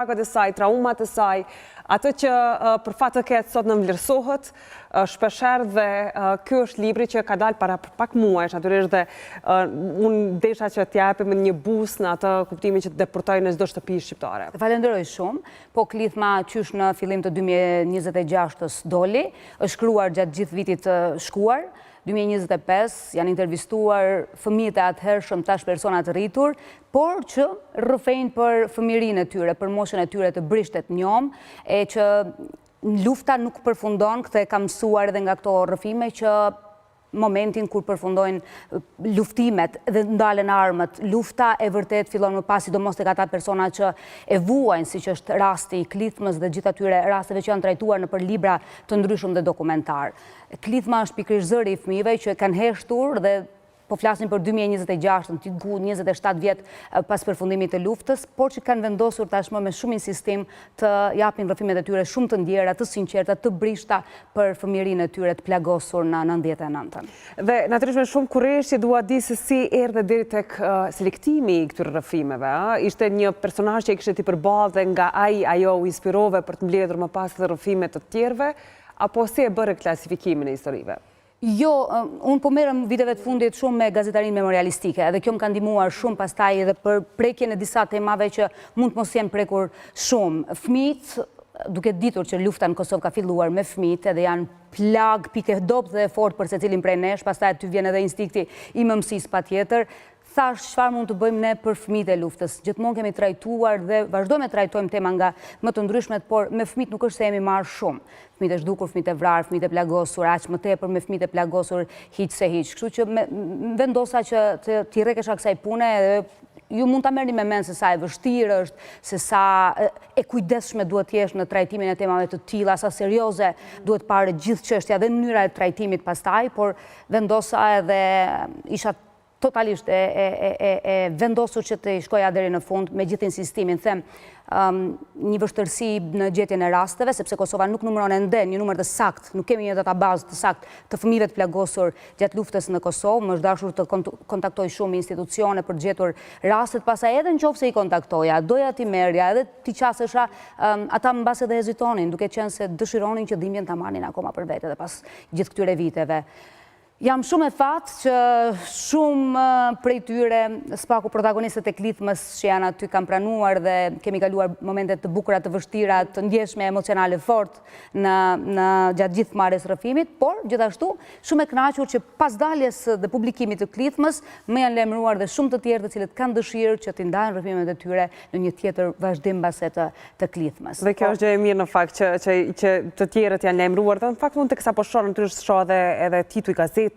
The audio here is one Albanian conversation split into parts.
Plagët e saj, traumat e saj, atë që për fat të keq sot nënvlerësohet shpeshherë dhe ky është libri që ka dalë para pak muajsh natyrisht dhe unë desha që t'ia japim një boost në atë kuptimin që të depërtojë në çdo shtëpi shqiptare. Të falenderoj shumë. Po klithma qysh në fillim të 2026-ës doli, është shkruar gjatë gjithë vitit të shkuar, 2025, janë intervistuar fëmijët e atëhershëm tash persona të rritur, por që rrëfejnë për fëmijërinë e tyre, për moshën e tyre të brishtë e të njomë, e që lufta nuk përfundon, këtë e kam mësuar edhe nga këto rrëfime që momentin kur përfundojnë luftimet dhe ndalen armët, lufta e vërtetë fillon më pas, sidomos tek ata persona që e vuajnë, siç është rasti i klithmës dhe gjithë atyre rasteve që janë trajtuar nëpër libra të ndryshëm dhe dokumentarë. Klithma është pikërisht zëri i fëmijëve që kanë heshtur dhe po flasim për 2026-ën, diku 27 vjet pas përfundimit të luftës, por që kanë vendosur tashmë me shumë insistim të japin rrëfimet e tyre shumë të ndjera, të sinqerta, të brishta për fëmijërinë e tyre të plagosur në 99-ën. Dhe natyrisht me shumë kureshtje dua të di se si erdhe deri tek selektimi i këtyre rrëfimeve, ë? Ishte një personazh që e kishe ti përballë dhe nga ai ajo u inspirove për të mbledhur më pas edhe rrëfime të tjerëve, apo si e bëre klasifikimin e historive? Jo, unë po merrem viteve të fundit shumë me gazetarinë memorialistike, edhe kjo më ka ndihmuar shumë pastaj edhe për prekjen e disa temave që mund të mos jenë prekur shumë. Fëmijët, duke ditur që lufta në Kosovë ka filluar me fëmijët edhe janë plagë, pikë e dobët dhe e fortë për secilin prej nesh, pastaj aty vjen edhe instinkti i mëmësisë patjetër. Thashë çfarë mund të bëjmë ne për fëmijët e luftës. Gjithmonë kemi trajtuar dhe vazhdojmë e trajtojmë tema nga më të ndryshmet, por me fëmijët nuk është se jemi marrë shumë. Fëmijët e zhdukur, fëmijët e vrarë, fëmijët e plagosur, aq më tepër me fëmijët e plagosur hiç se hiç. Kështu që vendosa që t'i rrekesha kësaj pune edhe ju mund ta merrni me mend se sa e vështirë është, se sa e kujdesshme duhet të jesh në trajtimin e temave të tilla, sa serioze duhet parë gjithë çështja dhe mënyra e trajtimit pastaj, por vendosa edhe isha totalisht e e e e vendosur që të shkoja deri në fund me gjithë insistimin, them, një vështirësi në gjetjen e rasteve, sepse Kosova nuk numëron ende një numër të saktë, nuk kemi një databazë të saktë të fëmijëve të plagosur gjatë luftës në Kosovë, më është dashur të kontaktoj shumë institucione për të gjetur rastet, pastaj edhe në qoftë se i kontaktoja, doja t'i merrja edhe t'i qasesha, ata mbase dhe hezitonin, duke qenë se dëshironin që dhimbjen ta marrin akoma për vete dhe pas gjithë këtyre viteve. Jam shumë me fat që shumë prej tyre, së paku protagonistët e klithmës që janë aty kanë pranuar dhe kemi kaluar momente të bukura, të vështira, të ndjeshme, emocionale fort në në gjatë gjithë marrjes së rrëfimit, por gjithashtu shumë e kënaqur që pas daljes dhe publikimit të klithmës më janë lajmëruar dhe shumë të tjerë të cilët kanë dëshirë që t'i ndajnë rrëfimet e tyre në një tjetër vazhdim mbase të të klithmës. Dhe kjo është gjë e mirë në fakt që që që të tjerët janë lajmëruar dhe në fakt unë teksa po shoh natyrisht shoh edhe edhe tituj gazetash,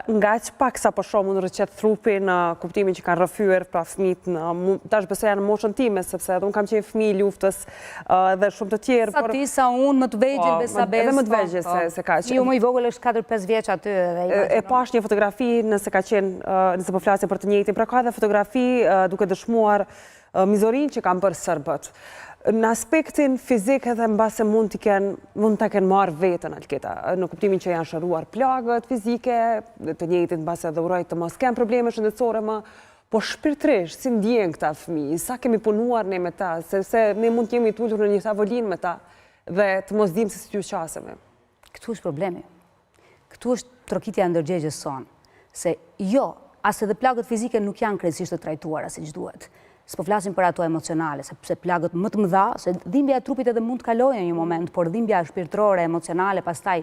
nga aq pak sa po shoh më rrëqeth trupi në kuptimin që kanë rrëfyer pra fëmijët në tash besoj janë në moshën time sepse edhe unë kam qenë fëmijë i luftës dhe shumë të tjerë por sa ti sa unë më të vegjël po, besa bes edhe më të po, vegjël se po. se kaq. Jo më i vogël është 4-5 vjeç aty edhe e pashë një fotografi nëse ka qenë nëse po flasim për të njëjtin, pra ka edhe fotografi duke dëshmuar mizorinë që kanë bërë serbët. Në aspektin fizik edhe mbase mund t'i kenë, mund ta kenë marrë veten Alketa, në kuptimin që janë shëruar plagët fizike, të njëjtit mbase edhe uroj të mos kenë probleme shëndetësore më, po shpirtërisht si ndjehen këta fëmijë, sa kemi punuar ne me ta, sepse ne mund të jemi të ulur në një tavolinë me ta dhe të mos dimë se si t'ju qasemi. Këtu është problemi. Këtu është trokitja e ndërgjegjes sonë, se jo, as edhe plagët fizike nuk janë krejtësisht të trajtuara siç duhet. S'po flasim për ato emocionale, sepse plagët më të mëdha, se dhimbja e trupit edhe mund të kalojë në një moment, por dhimbja shpirtërore, emocionale, pastaj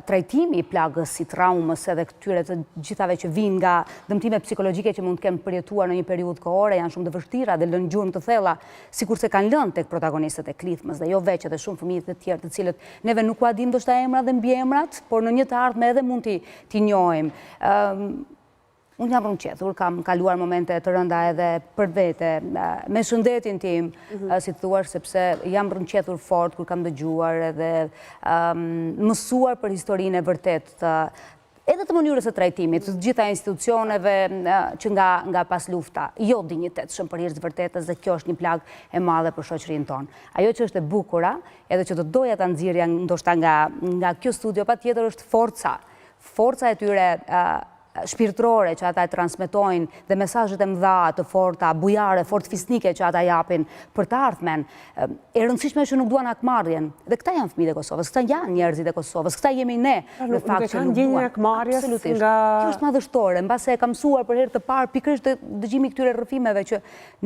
trajtimi i plagës, i traumës edhe këtyre të gjithave që vijnë nga dëmtime psikologjike që mund të kenë përjetuar në një periudhë kohore, janë shumë të vështira dhe lënë gjurmë të thella, sikurse kanë lënë tek protagonistët e klithmës dhe jo veç edhe shumë fëmijë të tjerë të cilët neve nuk ua dimë ndoshta emrat dhe mbiemrat, por në një të ardhme edhe mund t'i t'i njohim. Unë jam rrënqethur, kam kaluar momente të rënda edhe për vete, me shëndetin tim, mhm. si të thuash, sepse jam rrënqethur fort kur kam dëgjuar edhe mësuar për historinë e vërtetë të edhe të mënyrës së trajtimit të gjitha institucioneve që nga nga paslufta, jo dinjitetshëm për hir të vërtetës dhe kjo është një plagë e madhe për shoqërinë tonë. Ajo që është e bukura, edhe që do doja ta nxirrja ndoshta nga nga kjo studio patjetër është forca. Forca e tyre. shpirtërore që ata e transmetojnë dhe mesazhet e mëdha, të forta, bujare, fort fisnike që ata japin për të ardhmen. E rëndësishme është që nuk duan hakmarrjen. Dhe këta janë fëmijët e Kosovës, këta janë njerëzit e Kosovës, këta jemi ne pra, në fakt që nuk duan. Hakmarrjes nga Kjo është madhështore, mbase e kam mësuar për herë të parë pikërisht dëgjimi i këtyre rrëfimeve që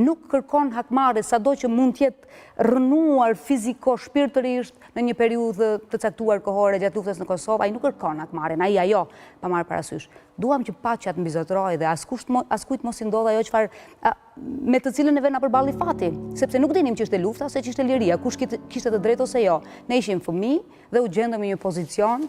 nuk kërkon hakmarrje, sado që mund të jetë rrënuar fiziko shpirtërisht në një periudhë të caktuar kohore gjatë luftës në Kosovë, ai nuk kërkon hakmarrjen, ai ajo, pa marrë parasysh. Duam që paqja të mbizotërojë dhe askush askujt mos i ndodhë ajo çfarë me të cilën neve na përballi fati, sepse nuk dinim ç'ishte lufta ose ç'ishte liria, kush kishte të drejtë ose jo. Ne ishim fëmijë dhe u gjendëm në një pozicion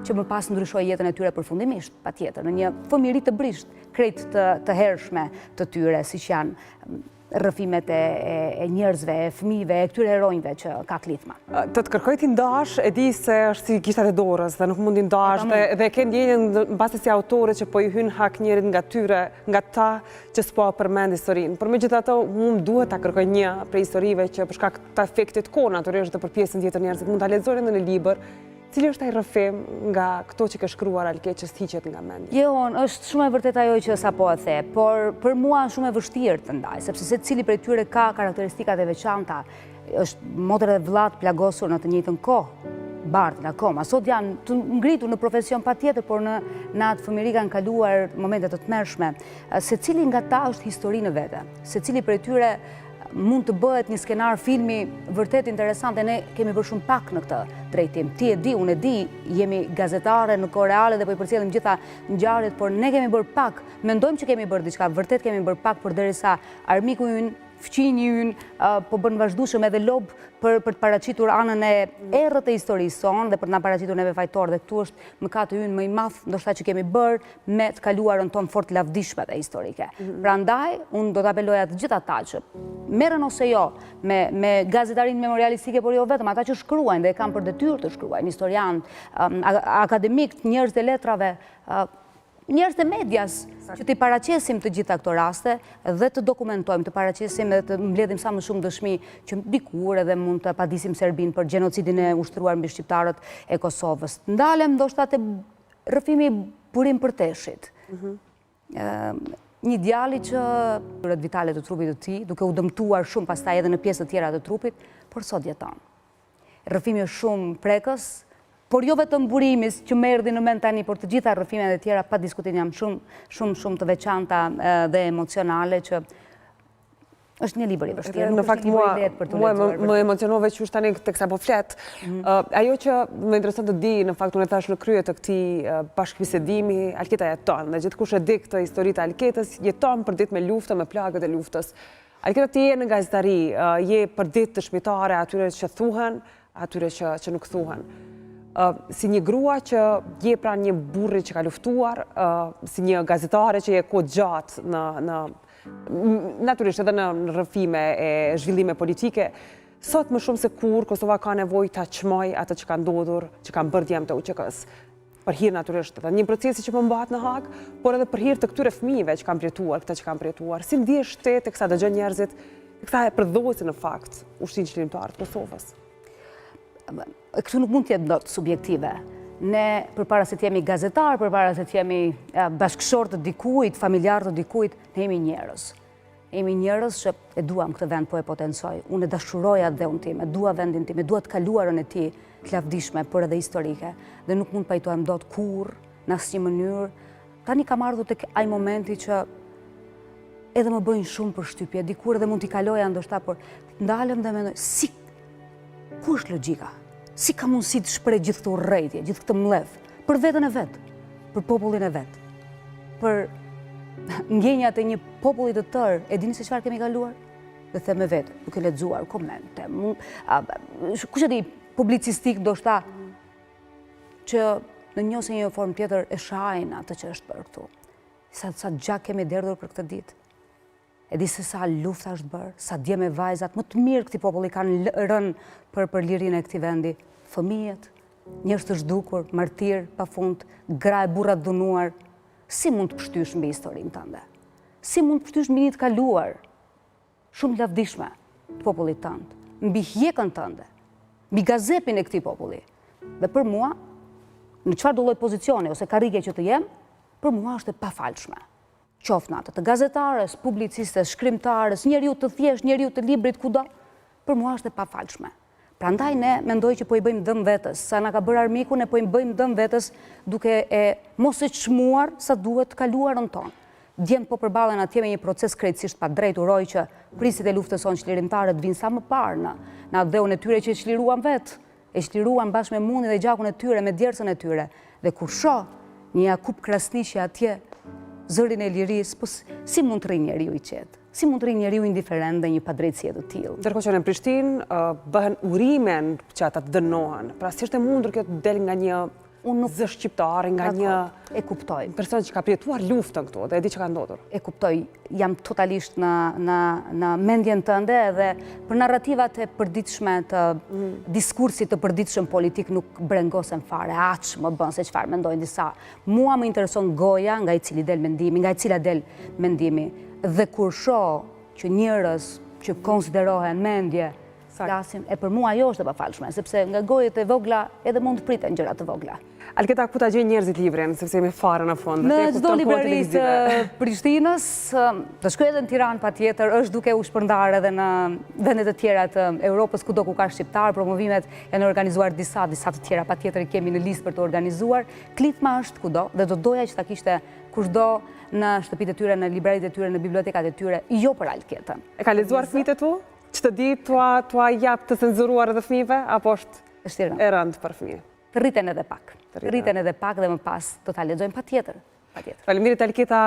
që më pas ndryshoi jetën e tyre përfundimisht, patjetër, në një fëmijëri të brishtë, krejt të, të hershme të tyre, siç janë rrëfimet e, e, e njerëzve, e fëmijëve, e këtyre heronjve që ka klithma. Të të kërkoj t'i ndash, e di se është si gishtat e dorës dhe nuk mund t'i ndash dhe, dhe ke ndjenjën mbase si autore që po i hyn hak njërit nga tyre, nga ta që s'po përmend historinë. Por megjithatë, mu më duhet ta kërkoj një prej historive që për shkak të efektit kohë natyrisht dhe për pjesën tjetër njerëzit mund ta lexojnë edhe në libër, Cili është ai rrëfim nga këto që ke shkruar Alket që s'hiqet nga mendja? Jehon, është shumë e vërtetë ajo që sapo e the, por për mua është shumë e vështirë të ndaj, sepse secili prej tyre ka karakteristikat e veçanta. Është motër dhe vëlla të plagosur në të njëjtën kohë, bartin akoma. Sot janë të ngritur në profesion patjetër, por në në atë fëmijëri kanë kaluar momente të tmerrshme. Secili nga ta është histori në vete. Secili prej tyre mund të bëhet një skenar filmi vërtet interesant e ne kemi bërë shumë pak në këtë drejtim. Ti e di, unë e di, jemi gazetare në kohë reale dhe po i përcjellim gjitha ngjarjet, por ne kemi bërë pak, mendojmë që kemi bërë diçka, vërtet kemi bërë pak përderisa armiku ynë, fqinji ynë, po bën vazhdueshëm edhe lob për, për të paraqitur anën e errët të historisë sonë dhe për të na paraqitur neve fajtorë dhe këtu është mëkati ynë më i madh, ndoshta që kemi bërë me të kaluarën tonë fort të lavdishme dhe historike. Mhm. Prandaj, unë do të apeloja të gjithë ata që merren ose jo me, me gazetarinë memorialistike, por jo vetëm, ata që shkruajnë dhe e kanë për detyrë të shkruajnë, historianë, um, akademikë, njerëz të letrave, uh, njerëz të medias, që t'i paraqesim të gjitha këto raste dhe të dokumentojmë, të paraqesim dhe të mbledhim sa më shumë dëshmi që dikur edhe mund të padisim Serbinë për gjenocidin e ushtruar mbi shqiptarët e Kosovës. Ndalem ndoshta te Rrëfimi i Burim Përteshit. Mhm. Një djali që rreth vitale të trupit të tij, duke u dëmtuar shumë pastaj edhe në pjesë të tjera të trupit, por sot jeton. Rrëfimi është shumë prekës, por jo vetëm Burimi që më erdhi në mend tani, por të gjitha rrëfimet e tjera pa diskutim janë shumë shumë shumë të veçanta dhe emocionale që Është një libër i vështirë, nuk është një libër i lehtë për t'u lexuar. Mua më emocionove qysh tani teksa po flet. Mhm. Ajo që më intereson të di, në fakt unë e thashë në krye të këtij bashkëbisedimi, Alketa jeton, dhe gjithkush e di këtë histori të Alketës, jeton përditë me luftën, me plagët e luftës. Alketa ti je në gazetari, je përditë dëshmitare atyre që thuhen, atyre që, që nuk thuhen. Si një grua që je pranë një burri që ka luftuar, si një gazetare që je kohë gjatë në, në natyrisht edhe në rrëfime e zhvillime politike, sot më shumë se kurrë Kosova ka nevojë ta çmojë atë që ka ndodhur, që kanë bërë djemtë e UÇK-së. Për hir natyrisht edhe një procesi që po mbahet në Hagë, por edhe për hir të këtyre fëmijëve që kanë përjetuar këtë që kanë përjetuar. Si ndihesh ti teksa dëgjon njerëzit, teksa e përdhosin në fakt Ushtrinë Çlirimtare të Kosovës? Këtu nuk mund të jetë dot subjektive. Ne, përpara se të jemi gazetarë, përpara se të jemi bashkëshortë të dikujt, familjarë të dikujt, ne jemi njerëz. Jemi njerëz që e duam këtë vend, po e potencoj. Unë e dashuroj atdheun tim, e dua vendin tim, e dua të kaluarën e tij, të lavdishme, por edhe historike. Dhe nuk mund të pajtohem dot kurrë, në asnjë mënyrë. Tani kam ardhur tek ai momenti që edhe më bëjnë shumë përshtypje, dikur edhe mund t'i kaloja ndoshta, por ndalem dhe mendoj, si Ku është logjika? Si ka mundësi të shpreh gjithë këtë urrejtje, gjithë këtë mllef, për veten e vet, për popullin e vet, për ndjenjat e një populli të tërë, e dini se çfarë kemi kaluar? Dhe them me vete, duke lexuar komente, kush e di publicistikë ndoshta që në një ose një formë tjetër e shajnë atë që është bërë këtu. Sa, sa gjak kemi derdhur për këtë ditë. E di se sa lufta është bërë, sa djem e vajzat më të mirë këtij populli kanë rënë për për lirinë e këtij vendi. Fëmijët, njerëz të zhdukur, martirë pa fund, gra e burra të dhunuar. Si mund të pështysh mbi historinë tënde? Si mund të pështysh mbi një të kaluar shumë të lavdishme të popullit tënd, mbi hjekën tënde, mbi gazepin e këtij populli? Dhe për mua, në çfarëdo lloj pozicioni ose karrige që të jem, Për mua është e pafalshme. Qoftë në atë të gazetares, publicistes, shkrimtares, njeriut të thjeshtë, njeriut të librit, kudo, për mua është e pafalshme. Prandaj ne mendoj që po i bëjmë dëm vetes, sa na ka bërë armiku, ne po i bëjmë dëm vetes duke e mos e çmuar sa duhet të kaluarën tonë. Djemtë po përballen atje me një proces krejtësisht të padrejtë, uroj që prijësit e luftës sonë çlirimtare të vijnë sa më parë në në atdheun e tyre që e çliruan vetë, e çliruan bashkë me mundin dhe gjakun e tyre, me djersën e tyre. Dhe kur shoh një Jakup Krasniqi atje, zërin e lirisë, po si mund të rrijë njeriu i qetë? Si mund të rrijë njeriu indiferent ndaj një padrejtësie të tillë? Ndërkohë që në Prishtinë bëhen urime që ata të dënohen. Pra si është e mundur kjo të del nga një zë shqiptar, nga një e kuptoj. person që ka përjetuar luftën këtu dhe e di çka ka ndodhur. E kuptoj, jam totalisht në në në mendjen tënde edhe për narrativat e përditshme të mm. diskursit të përditshëm politik nuk brengosem fare, aq më bën se çfarë mendojnë disa. Mua më intereson goja nga i cili del mendimi, nga e cila del mendimi. Dhe kur shoh që njerëz që konsiderohen mendje flasin, e për mua ajo është e pafalshme, sepse nga gojët e vogla edhe mund të priten gjëra të vogla. Alketa, ku ta gjejnë njerëzit librin, sepse jemi fare në fund. Në çdo librari të Prishtinës, të shkoj edhe në Tiranë patjetër, është duke u shpërndarë edhe në vende të tjera të Europës, kudo ku ka shqiptarë, promovimet janë organizuar disa, disa të tjera patjetër i kemi në listë për të organizuar. Klithma është kudo dhe do doja që ta kishte kushdo në shtëpitë e tyre, në libraritë e tyre, në bibliotekat e tyre, jo për Alketën. E kanë lexuar fëmijët e tu? Që të di t'ua jap të cenzuruar edhe fëmijëve, apo është e rëndë për fëmijë? Të rriten edhe pak. Të rriten edhe pak dhe më pas do ta lexojnë patjetër. Patjetër. Faleminderit Alketa,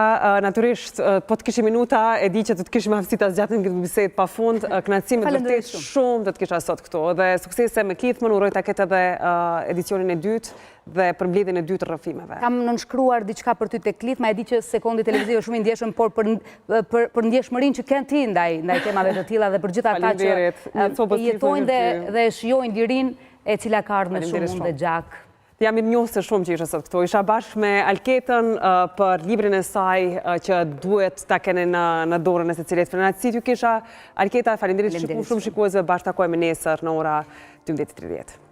natyrisht po të kishim minuta, e di që do të kishim aftësi ta zgjatnim këtë bisedë pa fund. Kënaqësi me të vërtetë shumë të të kisha sot këtu dhe suksese me Klithmën, uroj ta ketë edhe edicionin e dytë dhe përmbledhjen e dytë të rrëfimeve. Kam nënshkruar diçka për ty te Klithma, e di që sekondi televiziv është shumë i ndjeshëm, por për për për ndjeshmërinë që ke ti ndaj ndaj temave të tilla dhe për gjithë ata që jetojnë dhe dhe e shijojnë lirinë e cila ka ardhur me shumë mund dhe gjak. Jam mirënjohëse shumë që ishe sot këtu. Isha bashkë me Alketën për librin e saj që duhet ta keni në në dorën e secilit. Kënaqësi t'ju kisha. Alketa, faleminderit shumë shikuesve, bashkë takohemi nesër në ora 12:30.